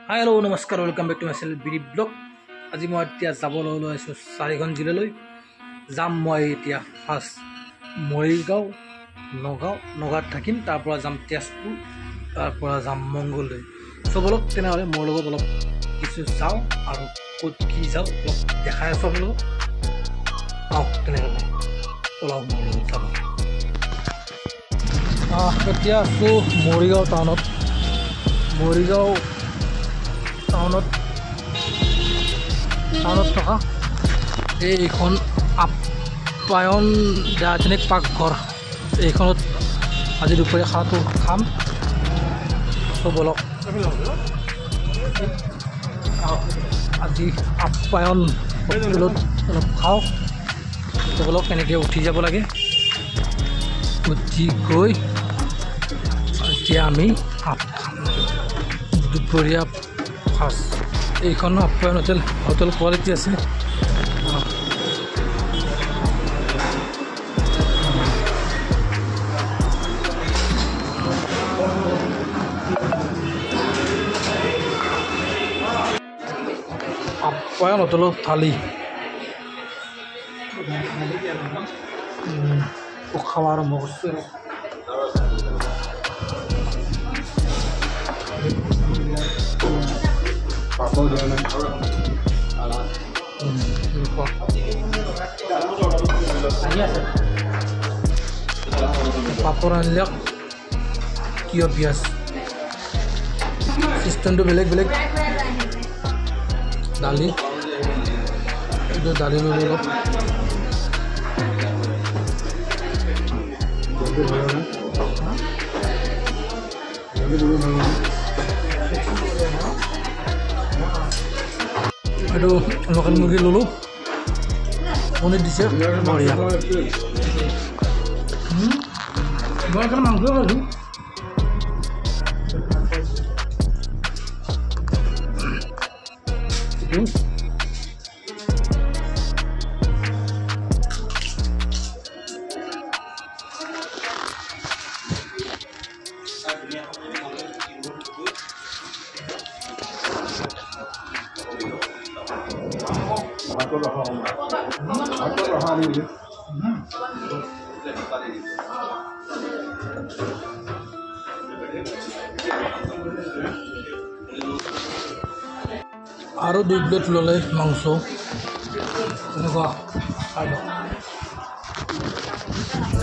Hi hello' নমস্কাৰ, welcome back to my channel BD blog. আজি মই এতিয়া যাবলৈ ওলাইছোঁ চাৰিখন জিলালৈ যাম। মই এতিয়া ফাৰ্ষ্ট মৰিগাঁও, নগাঁও, নগাঁৱত থাকিম, তাৰপৰা যাম তেজপুৰ, তাৰপৰা যাম মংগলদৈ। চ' ব'লক তেনেহ'লে মোৰ লগত অলপ কিছু যাওঁ আৰু ক'ত কি যাওঁ অলপ দেখাই আছোঁ আপোনালোকক। আহক তেনেহ'লে ওলাওক মোৰ লগত যাব। এতিয়া আছোঁ মৰিগাঁও টাউনত। মৰিগাঁও টাউনত থকা এইখন আপ্যায়ন দাৰ্শনিক পাকঘৰ, এইখনত আজি দুপৰীয়া খানাটো খাম। চ' ব'লক আজি আপ্যায়ন হোটেলত অলপ খাওঁ। চ' ব'লক এনেকৈ উঠি যাব লাগে, উঠি গৈ এতিয়া আমি দুপৰীয়া ফাৰ্ষ্ট। এইখন আপ্যায়ন হোটেল, হোটেল কোৱালিটি আছে। আপ্যায়ন হোটেলৰ থালি খাৱা আৰম্ভ কৰিছোঁ। পাপৰ আনিলে কিয় পিঁয়াজ চিষ্টেমটো বেলেগ বেলেগ। দালি, এইটো দালি ল'লোঁ অলপ। এইটো লোকেল মুৰ্গী ল'লোঁ, পনীৰ দিছে, বঢ়িয়া। মই এখন মাংস খাইছোঁ। আৰু 2 প্লেট ল'লে মাংস, তেনেকুৱা খাই লওক।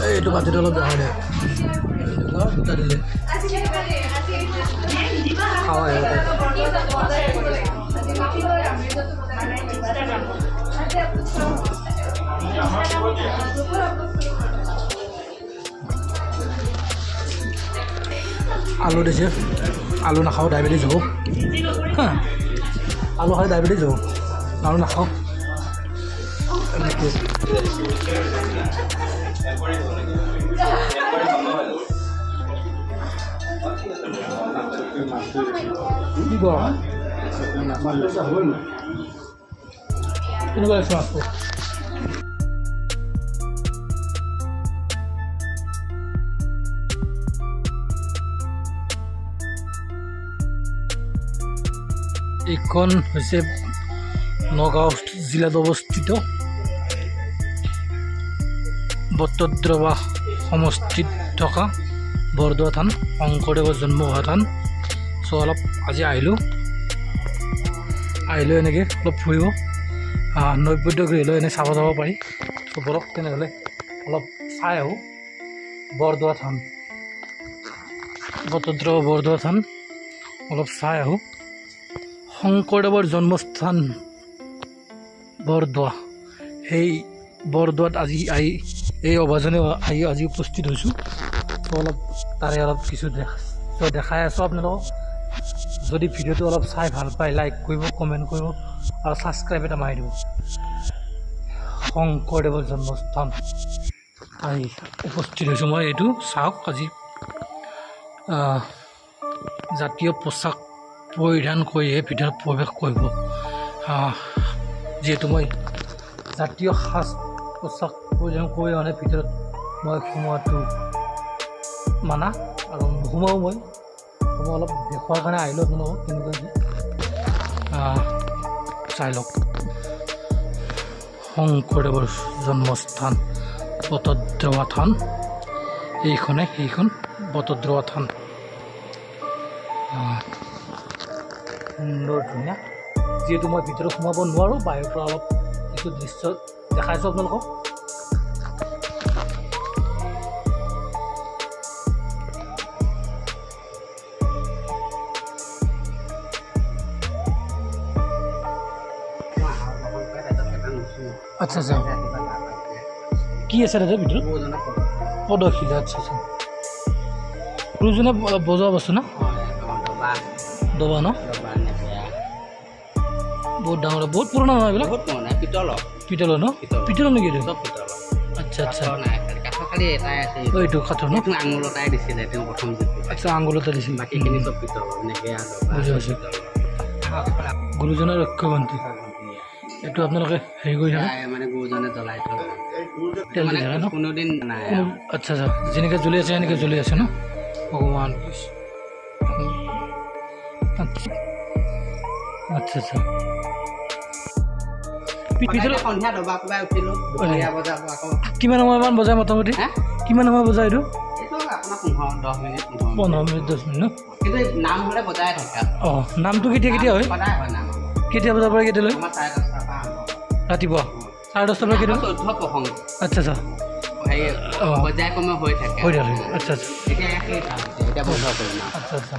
এইটো বাতিটো অলপ দেখাই দে, এনেকুৱা দুটা দিলে খাৱাই। আলু দিছে, আলু নাখাওঁ, ডায়েবেটিছ হ'ব। হা, আলু খালে ডায়েবেটিছ হ'ব, আলু নাখাওঁ। কি কেনেকুৱা লাগিছে মাছটো? এইখন হৈছে নগাঁও জিলাত অৱস্থিত বটদ্ৰৱা সমষ্টিত থকা বৰদোৱা থান, শংকৰদেৱৰ জন্ম হোৱা থান। চ' অলপ আজি আহিলোঁ এনেকৈ অলপ ফুৰিব, নৈবদ্য গৃহলৈ এনেই চাব যাব পাৰি। চ' ব'লক তেনেহ'লে অলপ চাই আহোঁ বৰদোৱা থান, বটদ্ৰৱা বৰদোৱা থান অলপ চাই আহোঁ। শংকৰদেৱৰ জন্মস্থান বৰদোৱা, সেই বৰদোৱাত আজি আহি এই অভাজনে আহি আজি উপস্থিত হৈছোঁ। ত' অলপ তাৰে অলপ কিছু দেখাই আছোঁ আপোনালোকক। যদি ভিডিঅ'টো অলপ চাই ভাল পায় লাইক কৰিব, কমেণ্ট কৰিব আৰু ছাবস্ক্ৰাইব এটা মাৰি দিব। শংকৰদেৱৰ জন্মস্থান আহি উপস্থিত হৈছোঁ মই। এইটো চাওক, আজি জাতীয় পোচাক পৰিধান কৰিহে ভিতৰত প্ৰৱেশ কৰিব। যিহেতু মই জাতীয় সাজ পোচাক পৰিধান কৰি মানে ভিতৰত মই সোমোৱাটো মানা আৰু নোসোমাও মই। মই অলপ দেখুৱাৰ কাৰণে আহিলোঁ আপোনালোকক কেনেকুৱা কি। চাই লওক। শংকৰদেৱৰ জন্মস্থান বটদ্ৰৱা থান, এইখনে সেইখন বটদ্ৰৱা থান। সুন্দৰ ধুনীয়া। যিহেতু মই ভিতৰত সোমাব নোৱাৰোঁ, বাহিৰৰ পৰা অলপ কিছু দৃশ্য দেখাইছোঁ আপোনালোকক। আচ্ছা আচ্ছা, কি আছে দাদা ভিতৰত? পদশিলা। আচ্ছা আচ্ছা, গুৰুজনে বজোৱা বস্তু ন? দবা ন? বহুত ডাঙৰ, বহুত পুৰণা নহয় এইবিলাক? পিতলৰ ন? পিতলৰ নেকি এইটো? আচ্ছা আচ্ছা, এইটো কাঠৰ ন? আচ্ছা, আঙুলতে দিছিল, বুজি পাইছোঁ। গুৰুজনাৰ ৰক্ষবন্তী, এইটো আপোনালোকে হেৰি কৰি থাকে মানে গুৰুজনে জ্বলাই থয় তেল দি থাকে ন? কোনোদিন নাই। আচ্ছা আচ্ছা, যেনেকৈ জ্বলি আছে সেনেকৈ জ্বলি আছে ন? ভগৱান। আচ্ছা আচ্ছা আচ্ছা, সন্ধিয়া দবা কোবাই উঠিলোঁ। কিমান সময়মান বজায় মোটামুটি? কিমান সময় বজায় এইটো? আপোনাৰ 15 মিনিট। 15 মিনিট 10 মিনিট ন? কিন্তু নাম হ'লে বজাই থাকে। অঁ, নামটো কেতিয়া কেতিয়া হয়? সদায় হয় নাম। কেতিয়া বজাৰ পৰা কেতিয়ালৈ? 10:30ৰ পৰা। ৰাতিপুৱা 10:30ৰ পৰা কেতিয়া? 14 প্ৰসংগ। আচ্ছা আচ্ছা, পৰ্যায়ক্ৰমে হৈ থাকে। হৈ থাকে। আচ্ছা আচ্ছা, এতিয়া বন্ধ কৰিম। আচ্ছা আচ্ছা,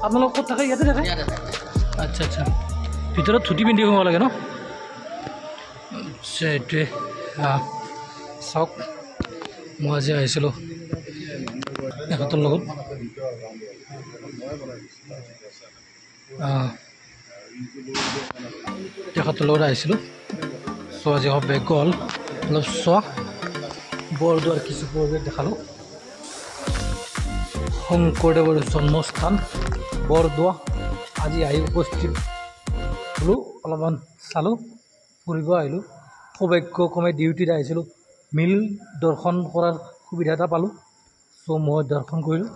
আপোনালোক ক'ত থাকে? ইয়াতে থাকে? আচ্ছা আচ্ছা, ভিতৰত ধুতি পিন্ধি সোমাব লাগে ন? আচ্ছা, এইটোৱে চাওক, মই আজি আহিছিলোঁ এখেতৰ লগত। তেখেতৰ লগত আহিছিলোঁ। চ' আজি সৌভাগ্য হ'ল অলপ চোৱা বৰদোৱাৰ কিছু পৰিৱেশ দেখালোঁ। শংকৰদেৱৰ জন্মস্থান বৰদোৱা আজি আহি উপস্থিত হ'লোঁ, অলপমান চালোঁ, ফুৰিব আহিলোঁ। সৌভাগ্যক্ৰমে ডিউটিত আহিছিলোঁ, মিল দৰ্শন কৰাৰ সুবিধা এটা পালোঁ। চ' মই দৰ্শন কৰিলোঁ।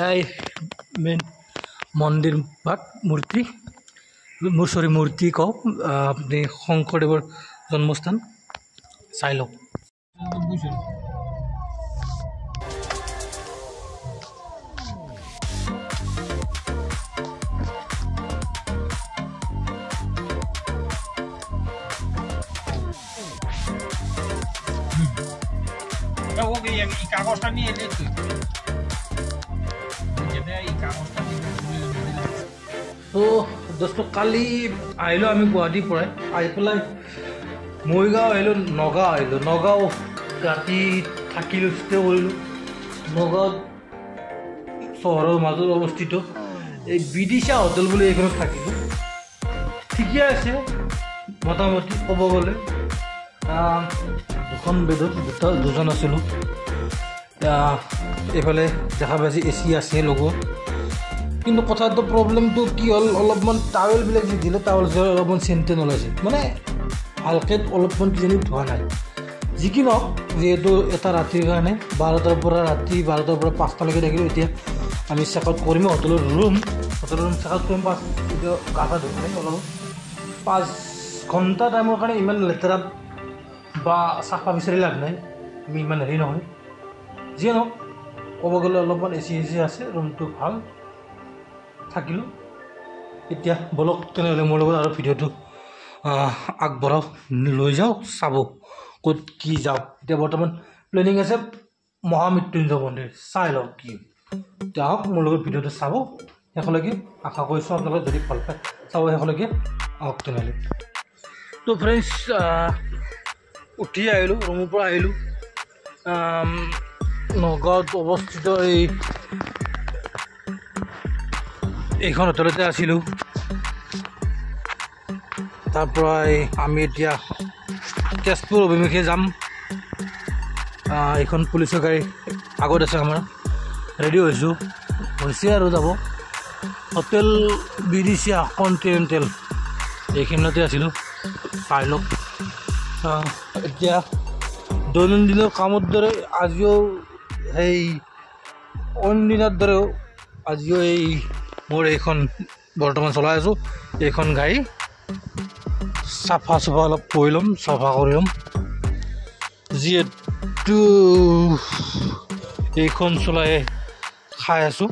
এয়াই মেইন মন্দিৰ ভাগ, মূৰ্তি, মোৰ চৰি মূৰ্তি কওঁ, আপুনি শংকৰদেৱৰ জন্মস্থান চাই লওক। কাগজটা নিয়ে এলে তো দোস্ত, কালি আহিলোঁ আমি গুৱাহাটীৰ পৰাই, আহি পেলাই মৰিগাঁও আহিলোঁ, নগাঁও আহিলোঁ। নগাঁও ৰাতি থাকিলোঁ, ষ্টে কৰিলোঁ। নগাঁৱত চহৰৰ মাজত অৱস্থিত এই বিদিশা হোটেল বুলি এইখনত থাকিলোঁ। ঠিকে আছে মোটামুটি ক'ব গ'লে। দুখন বেডত দুজন আছিলোঁ। এইফালে দেখা পাইছে এ চি আছে লগোৱা, কিন্তু কথাটো প্ৰব্লেমটো কি হ'ল, অলপমান টাৱেলবিলাক যি দিলে টাৱেল চাৱেল অলপমান চেণ্টেন ওলাইছে, মানে ভালকৈ অলপমান কিজানি ধোৱা নাই। যি কি নহওক, যিহেতু এটা ৰাতিৰ কাৰণে 12টাৰ পৰা ৰাতি 12টাৰ পৰা 5টালৈকে থাকিলোঁ। এতিয়া আমি চেক আউট কৰিম হোটেলৰ ৰুম, হোটেলৰ ৰুম চেক আউট কৰিম। 5 এতিয়া গা চা ধুই পেলাই অলপ 5 ঘণ্টা টাইমৰ কাৰণে ইমান লেতেৰা বা চাফা বিচাৰি লাভ নাই, আমি ইমান হেৰি নহয়। যিয়ে নহওক, ক'ব গ'লে অলপমান এ চি এ চি আছে, ৰুমটো ভাল, থাকিলোঁ। এতিয়া বলক তেনেহ'লে মোৰ লগত আৰু ভিডিঅ'টো আগবঢ়াওঁ, লৈ যাওঁ, চাব ক'ত কি যাওঁ। এতিয়া বৰ্তমান প্লেনিং আছে মহামৃত্যুঞ্জয় মন্দিৰ, চাই লওক কি। এতিয়া আহক মোৰ লগত ভিডিঅ'টো চাব শেষলৈকে। আশা কৰিছোঁ আপোনালোকে যদি ভাল পায় চাব শেষলৈকে, আহক তেনেহ'লে। তো ফ্ৰেণ্ডছ, উঠি আহিলোঁ, ৰুমৰ পৰা আহিলোঁ। নগাঁৱত অৱস্থিত এইখন হোটেলতে আছিলোঁ। তাৰ পৰাই আমি এতিয়া তেজপুৰ অভিমুখে যাম। এইখন পুলিচৰ গাড়ী আগত আছে আমাৰ, ৰেডি হৈছোঁ, হৈছে আৰু যাব। হোটেল বিদিশা কণ্টিনেণ্টেল এইখিনিতে আছিলোঁ, চাই লওক। এতিয়া দৈনন্দিনৰ কামৰ দৰে আজিও সেই অইন দিনাৰ দৰেও আজিও এই মোৰ এইখন বৰ্তমান চলাই আছোঁ এইখন গাড়ী। চাফা চাফা অলপ কৰি ল'ম, চাফা কৰি ল'ম। যিহেতু এইখন চলাই খাই আছোঁ,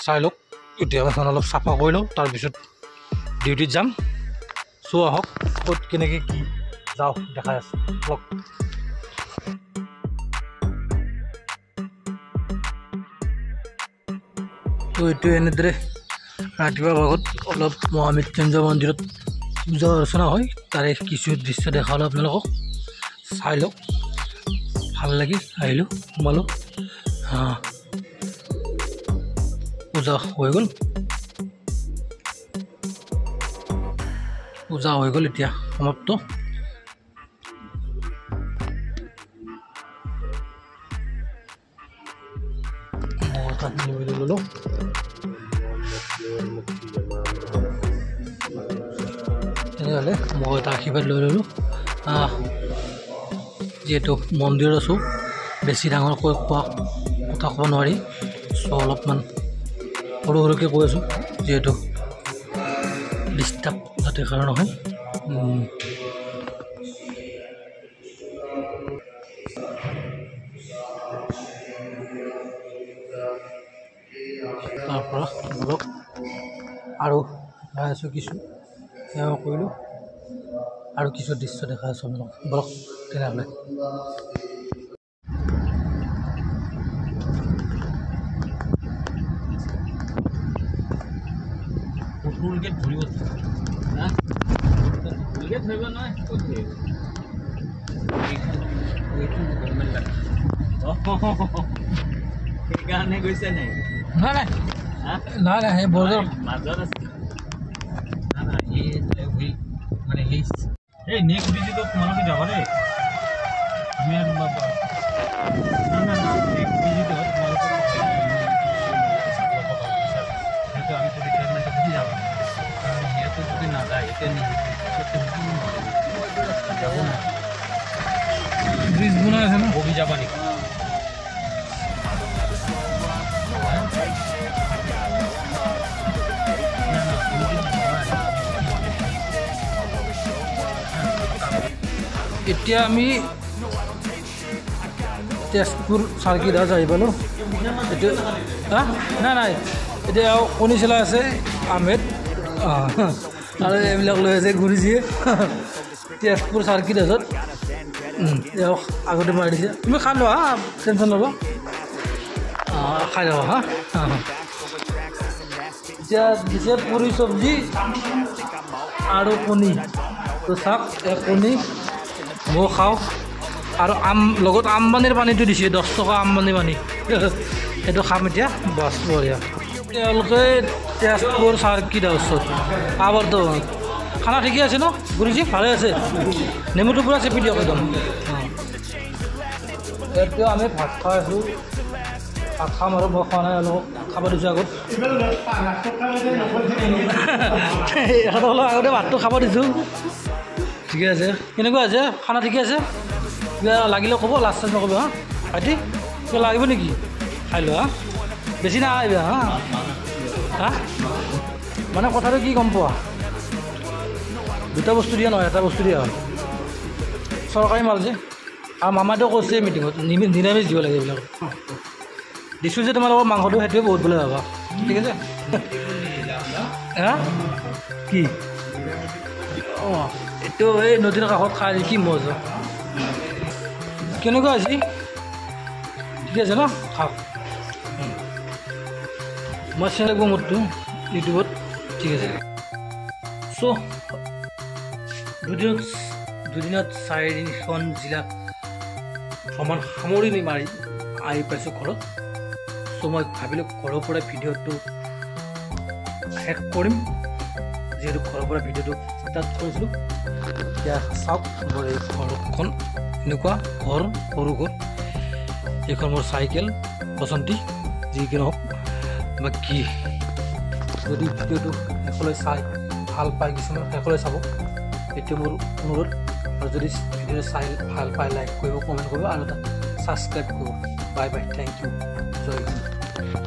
চাই লওক। এতিয়া এখন অলপ চাফা কৰি লওঁ, তাৰপিছত ডিউটিত যাম। চ' আহক ক'ত কেনেকৈ কি যাওঁ দেখাই আছোঁ লওক। তো এইটো এনেদৰে ৰাতিপুৱা ভাগত অলপ মহামৃত্যুঞ্জয় মন্দিৰত পূজা অৰ্চনা হয়, তাৰে কিছু দৃশ্য দেখালোঁ আপোনালোকক, চাই লওক। ভাল লাগিল, আহিলোঁ, সোমালোঁ, পূজা হৈ গ'ল, পূজা হৈ গ'ল, এতিয়া সমাপ্ত। ল'লোঁ। তেনেহ'লে মই এটা আশীৰ্বাদ লৈ ল'লোঁ। যিহেতু মন্দিৰত আছোঁ, বেছি ডাঙৰকৈ কোৱা কথা ক'ব নোৱাৰি, চ' অলপমান সৰু সৰুকৈ কৈ আছোঁ, যিহেতু ডিষ্টাৰ্ব যাতে কাৰণ নহয়। তাৰ পৰা বলক আৰু দেখাই আছোঁ কিছু, সেৱা কৰিলোঁ আৰু কিছু দৃশ্য দেখাই আছোঁ আপোনালোকক। বলক তেনেহ'লে। টোলগেট ধৰিব টোলগেট ধৰিব নহয়, ক'ত ধৰিব? এইটো গভৰ্ণমেণ্ট লাগে, সেইকাৰণে গৈছে নাই? নাই নাই নাই নাই, সেই বজাৰ মাজত আছে। মানে সেই এই নেক্সট ভিজিটত তোমালোকে যাবা দেই। আমি আৰু না না না, নেক্সট ভিজিটত তোমালোকে সেইটো আমি ৰিটায়াৰমেণ্টত সুধি যাম, কাৰণ সিহঁতে যদি নাযায় এতিয়া যাব না। ব্ৰিজ বনাই আছে ন, বগি যাবা নেকি? এতিয়া আমি তেজপুৰ চাৰ্কিট হাউচ আহি পালোঁ। এইটো হা নাই নাই, এতিয়া কণী চিলা আছে আহমেদ আৰু এইবিলাক লৈ আছে গুৰুজীয়ে। তেজপুৰ চাৰ্কিট হাউচত এওঁক আগতে মাৰি দিছে। তুমি খাই লোৱা, হা, টেনশ্যন ল'ব, খাই ল'বা। হা, এতিয়া দিছে পুৰি চব্জি আৰু কণী। তো চাওক, এক কণী ময়ো খাওঁ আৰু আম লগত আম্বানীৰ পানীটো দিছে, 10 টকা আম্বানীৰ পানী, সেইটো খাম এতিয়া। বাছ বঢ়িয়া। তেওঁলোকে তেজপুৰ চাৰ্কিট হাউচত আৱৰ্ত। খানা ঠিকে আছে ন গুৰুজী? ভালে আছে? নেমুটো পূৰা চেপি দিয়ক একদম। এতিয়া আমি ভাত খাই আছোঁ, ভাত খাম আৰু মই খোৱা নাই, অলপ খাব দিছোঁ আগত। এখেতক অলপ আগতে ভাতটো খাব দিছোঁ। ঠিকে আছে? কেনেকুৱা আছে খানা? ঠিকে আছে? কিবা লাগিলে ক'ব, লাষ্ট চাষ্ট নক'ব। হা ভাইটি, কিবা লাগিব নেকি? খাই লোৱা, হা, বেছি নাখাইবা। হা হা, মানে কথাটো কি গম পোৱা, দুটা বস্তু দিয়া নহয়, এটা বস্তু দিয়া হয়, চৰকাৰী মাল যে। আৰু মামাইতো কৈছে মিটিঙত নিৰামিষ দিব লাগে এইবিলাক। দিছোঁ যে তোমালোকৰ মাংসটো, সেইটোৱে বহুত বোলে ভাবা। ঠিক আছে? হা কি? অঁ, এইটো এই নদীৰ কাষত খাই কি মজা। কেনেকুৱা হৈছে? ঠিকে আছে ন? খাওক। মই চেনেল লাগিব মোৰটো ইউটিউবত। ঠিক আছে। চ' দুদিনত 4খন জিলা ভ্ৰমণ সামৰণি মাৰি আহি পাইছোঁ ঘৰত। চ' মই ভাবিলোঁ ঘৰৰ পৰা ভিডিঅ'টো শেষ কৰিম, যিহেতু ঘৰৰ পৰা ভিডিঅ'টো ষ্টাৰ্ট কৰিছিলোঁ। এতিয়া চাওক মোৰ এই ঘৰখন এনেকুৱা ঘৰ, সৰু ঘৰ। এইখন মোৰ চাইকেল বসন্তী, যি কি নহওক। বাকী যদি ভিডিঅ'টো শেষলৈ চাই ভাল পায়, কিছুমান শেষলৈ চাব, এইটো মোৰ অনুৰোধ। আৰু যদি ভিডিঅ'টো চাই ভাল পায়, লাইক কৰিব, কমেণ্ট কৰিব আৰু এটা ছাবস্ক্ৰাইব কৰিব। Bye bye, thank U, Jay Hind.